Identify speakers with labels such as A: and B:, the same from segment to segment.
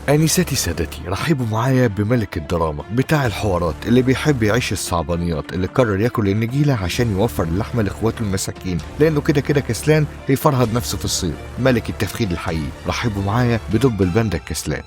A: آنساتي سادتي، رحبوا معايا بملك الدراما بتاع الحوارات اللي بيحب يعيش الصعبانيات، اللي قرر ياكل النجيلة عشان يوفر اللحمة لإخواته المساكين لأنه كده كده كسلان يفرهد نفسه في الصيف. ملك التفخيد الحقيقي، رحبوا معايا بدب الباندا الكسلان.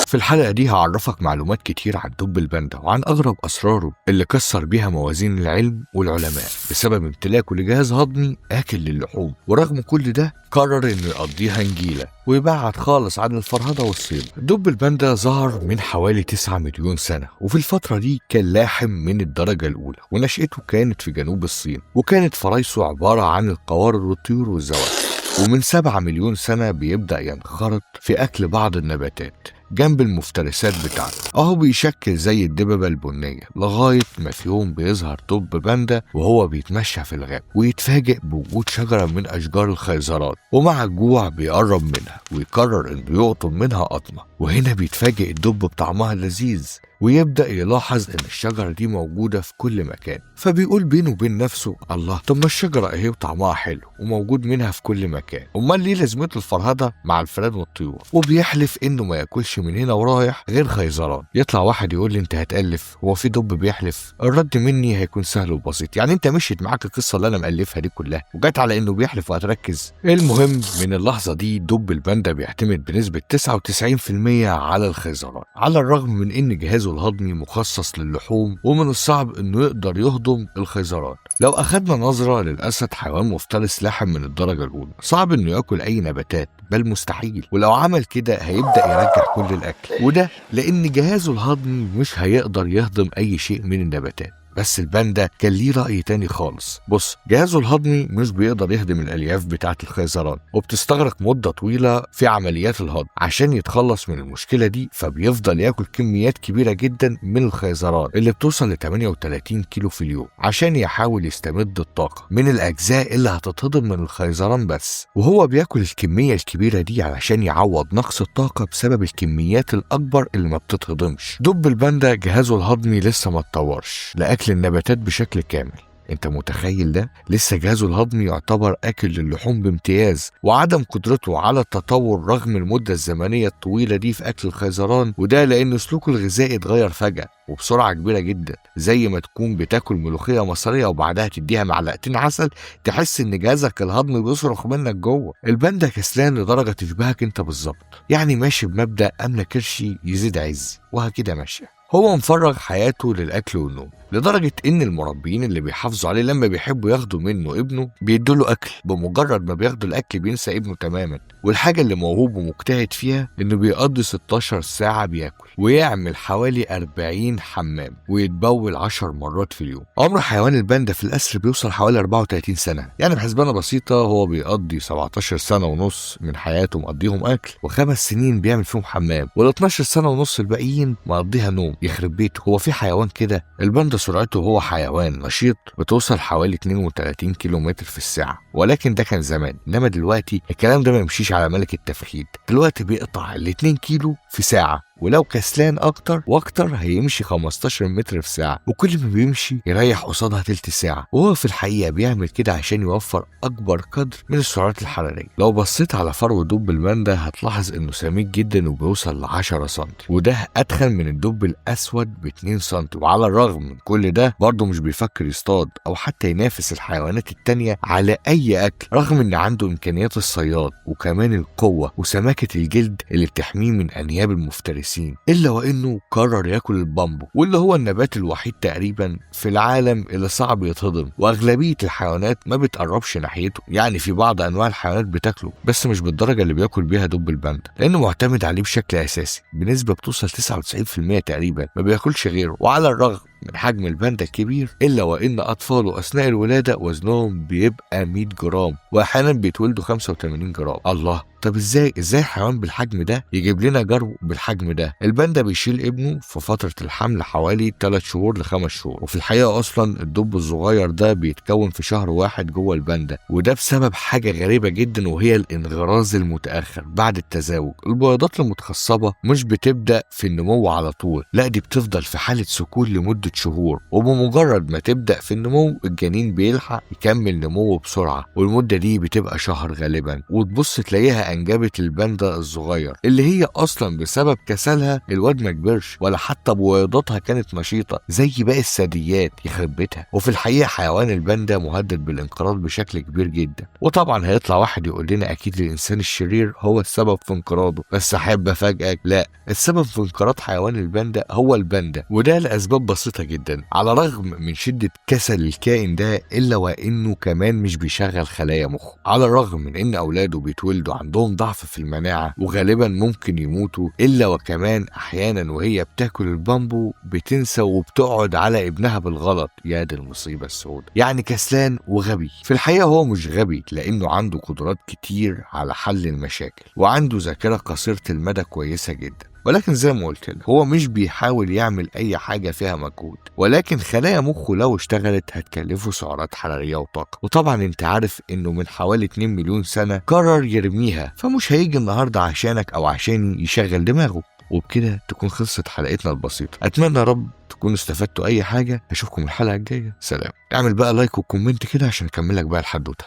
A: في الحلقة دي هعرفك معلومات كتير عن دب الباندا وعن أغرب أسراره اللي كسر بيها موازين العلم والعلماء بسبب امتلاكه لجهاز هضمي آكل للحوم، ورغم كل ده قرر إنه يقضيها نجيلة ويبعد خالص عن الفرهدة والصيد. دب الباندا ظهر من حوالي 9 مليون سنة، وفي الفترة دي كان لاحم من الدرجة الأولى، ونشأته كانت في جنوب الصين، وكانت فرايسه عبارة عن القوارض والطيور والزواحف. ومن 7 مليون سنة بيبدأ ينخرط في أكل بعض النباتات جنب المفترسات بتاعته، أهو بيشكل زي الدببة البنية، لغاية ما في يوم بيظهر دب باندا وهو بيتمشى في الغابة ويتفاجئ بوجود شجرة من أشجار الخيزران، ومع الجوع بيقرب منها ويقرر إنه يقطم منها قطمة، وهنا بيتفاجئ الدب بطعمها اللذيذ ويبدأ يلاحظ إن الشجرة دي موجودة في كل مكان، فبيقول بينه وبين نفسه: الله، طب ما الشجرة أهي وطعمها حلو وموجود منها في كل مكان، أمال ليه لازمته الفرهدة مع الفئران والطيور؟ وبيحلف إنه ما ياكلش من هنا ورايح غير خيزران. يطلع واحد يقول لي: أنت هتألف، هو في دب بيحلف؟ الرد مني هيكون سهل وبسيط، يعني أنت مشيت معاك القصة اللي أنا مألفها دي كلها وجت على إنه بيحلف وهتركز. المهم من اللحظة دي دب الباندا بيعتمد بنسبة 99% على الخيزران، على الرغم من إن جهازه الهضمي مخصص للحوم ومن الصعب انه يقدر يهضم الخيزران. لو اخدنا نظرة للاسد، حيوان مفترس لاحم من الدرجة الاولى، صعب انه ياكل اي نباتات بل مستحيل، ولو عمل كده هيبدأ يرجع كل الاكل، وده لان جهازه الهضمي مش هيقدر يهضم اي شيء من النباتات. بس الباندا كان ليه رأي تاني خالص. بص، جهازه الهضمي مش بيقدر يهضم الألياف بتاعة الخيزران، وبتستغرق مدة طويلة في عمليات الهضم عشان يتخلص من المشكلة دي، فبيفضل ياكل كميات كبيرة جدا من الخيزران اللي بتوصل ل 38 كيلو في اليوم عشان يحاول يستمد الطاقة من الأجزاء اللي هتتهضم من الخيزران بس. وهو بياكل الكمية الكبيرة دي علشان يعوض نقص الطاقة بسبب الكميات الأكبر اللي ما بتتهضمش. دب الباندا جهازه الهضمي لسه ما اتطورش لأكل النباتات بشكل كامل، انت متخيل ده؟ لسه جهازه الهضمي يعتبر اكل للحوم بامتياز، وعدم قدرته على التطور رغم المدة الزمنية الطويلة دي في اكل الخيزران، وده لان سلوكه الغذائي اتغير فجأة وبسرعة كبيرة جدا، زي ما تكون بتاكل ملوخية مصرية وبعدها تديها معلقتين عسل تحس ان جهازك الهضمي بيصرخ منك جوه. الباندا كسلان لدرجة تشبهك انت بالظبط، يعني ماشي بمبدأ املى كرشي يزيد عزي وهكذا ماشية. هو مفرغ حياته للأكل والنوم، لدرجة إن المربيين اللي بيحافظوا عليه لما بيحبوا ياخدوا منه ابنه بيدوا له أكل، بمجرد ما بياخدوا الأكل بينسى ابنه تماما. والحاجة اللي موهوب ومجتهد فيها إنه بيقضي 16 ساعة بياكل، ويعمل حوالي 40 حمام، ويتبول 10 مرات في اليوم. عمر حيوان الباندا في الأسر بيوصل حوالي 34 سنة، يعني بحسبانة بسيطة هو بيقضي 17 سنة ونص من حياته مقضيهم أكل، و5 سنين بيعمل فيهم حمام، وال12 سنة ونص الباقيين مقضيها نوم. يخرب بيته، هو في حيوان كده؟ الباندا سرعته هو حيوان نشيط بتوصل حوالي 32 كيلومتر في الساعة، ولكن ده كان زمان، انما دلوقتي الكلام ده ما يمشيش على ملك التفخيد. دلوقتي بيقطع ال 2 كيلو في ساعة، ولو كسلان اكتر واكتر هيمشي 15 متر في ساعة، وكل ما بيمشي يريح قصادها تلت ساعة، وهو في الحقيقة بيعمل كده عشان يوفر اكبر قدر من السعرات الحرارية. لو بصيت على فرو دب الباندا هتلاحظ انه سميك جدا وبيوصل ل 10 سم، وده اتخن من الدب الاسود ب 2 سم. وعلى الرغم من كل ده برضه مش بيفكر يصطاد او حتى ينافس الحيوانات التانية على اي اكل، رغم ان عنده امكانيات الصياد وكمان القوة وسماكة الجلد اللي بتحميه من انياب المفترسين، إلا وإنه قرر ياكل البامبو، واللي هو النبات الوحيد تقريبا في العالم اللي صعب يتهضم، وأغلبية الحيوانات ما بتقربش ناحيته. يعني في بعض أنواع الحيوانات بتاكله بس مش بالدرجة اللي بياكل بيها دب الباندا، لأنه معتمد عليه بشكل أساسي بنسبة بتوصل 99% تقريبا، ما بياكلش غيره. وعلى الرغم من حجم الباندا الكبير، إلا وإن أطفاله أثناء الولادة وزنهم بيبقى 100 جرام، وأحيانا بيتولدوا 85 جرام. الله، طب ازاي حيوان بالحجم ده يجيب لنا جرو بالحجم ده؟ الباندا بيشيل ابنه في فترة الحمل حوالي 3 شهور ل5 شهور، وفي الحقيقة أصلا الدب الصغير ده بيتكون في شهر واحد جوه الباندا، وده بسبب حاجة غريبة جدا وهي الانغراز المتأخر بعد التزاوج. البيضات المتخصبة مش بتبدأ في النمو على طول، لا دي بتفضل في حالة سكون لمدة شهور، وبمجرد ما تبدأ في النمو الجنين بيلحق يكمل نموه بسرعة، والمدة دي بتبقى شهر غالبا، وتبص تلاقيها انها انجبت الباندا الصغير اللي هي اصلا بسبب كسلها الواد ما كبرش ولا حتى بويضاتها كانت نشيطه زي باقي الثدييات، يخرب بيتها. وفي الحقيقة حيوان الباندا مهدد بالانقراض بشكل كبير جدا. وطبعا هيطلع واحد يقول لنا اكيد الانسان الشرير هو السبب في انقراضه، بس احب افاجئك، لا، السبب في انقراض حيوان الباندا هو الباندا، وده لاسباب بسيطة جدا. على الرغم من شده كسل الكائن ده الا وانه كمان مش بيشغل خلايا مخه، على الرغم من ان اولاده بيتولدوا عندهم ضعف في المناعة وغالبا ممكن يموتوا، الا وكمان احيانا وهي بتاكل البامبو بتنسى وبتقعد على ابنها بالغلط. يا دي المصيبة السوداء، يعني كسلان وغبي. في الحقيقة هو مش غبي لانه عنده قدرات كتير على حل المشاكل وعنده ذاكره قصيرة المدى كويسة جدا، ولكن زي ما قلت لك هو مش بيحاول يعمل اي حاجة فيها مجهود، ولكن خلايا مخه لو اشتغلت هتكلفه سعرات حرارية وطاقة. وطبعا انت عارف انه من حوالي 2 مليون سنة قرر يرميها، فمش هيجي النهارده عشانك او عشان يشغل دماغه. وبكده تكون خلصت حلقتنا البسيطة، اتمنى يا رب تكونوا استفدتوا اي حاجة. اشوفكم الحلقة الجاية، سلام. اعمل بقى like و comment كده عشان اكمل لك بقى الحدوتة.